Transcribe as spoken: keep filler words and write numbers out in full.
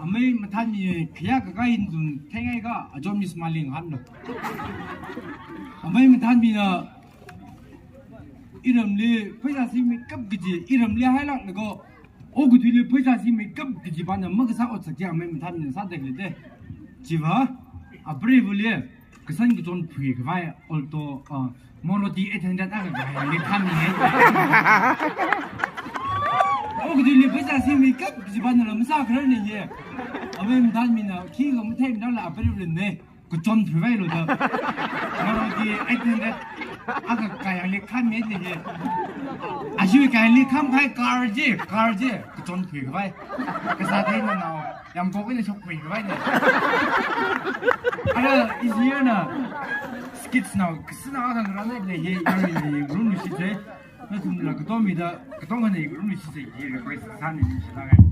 Amei mathānmi khayā kakai hin zun theingai ka, achom is maling hanlo. Amei mathānmina iramli pheisā simeikap kaji, iramli hailak lako, okathuili pheisā simeikap kaji pana makasā otsak chi amei mathānmina sāda khalei te. Chiva, apreiva̱li kasan kachon phui khavai, Alto, uh, Maruti eight hundred akha kayāngli khami. Okathuili pheisā simeikap kaji panala masākharar ni ye. Amei mathānmina khi kamathei mathānla apreiva̱li ne, kachon phuivailo da. Maruti eight hundred akha kayāngli khami ni ye. Ashi kayāngli khamkahai car chi, car chi, kachon phui khavai. Kasā theina nao, yamkok eina shokphui khavai ne. Ara, ishi yāna, skits nao, kasā nao khangarān lei hi, yāngli ngarumluishitsei. Nathumla katomida, katonga ngarumluishitsei, hi request sāni, shilākai.